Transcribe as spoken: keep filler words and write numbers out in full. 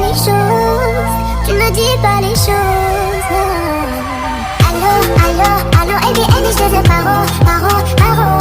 Les choses, tu me dis pas les choses. Allo, allo, allo, A B N, ich dir dir paro, paro, paro.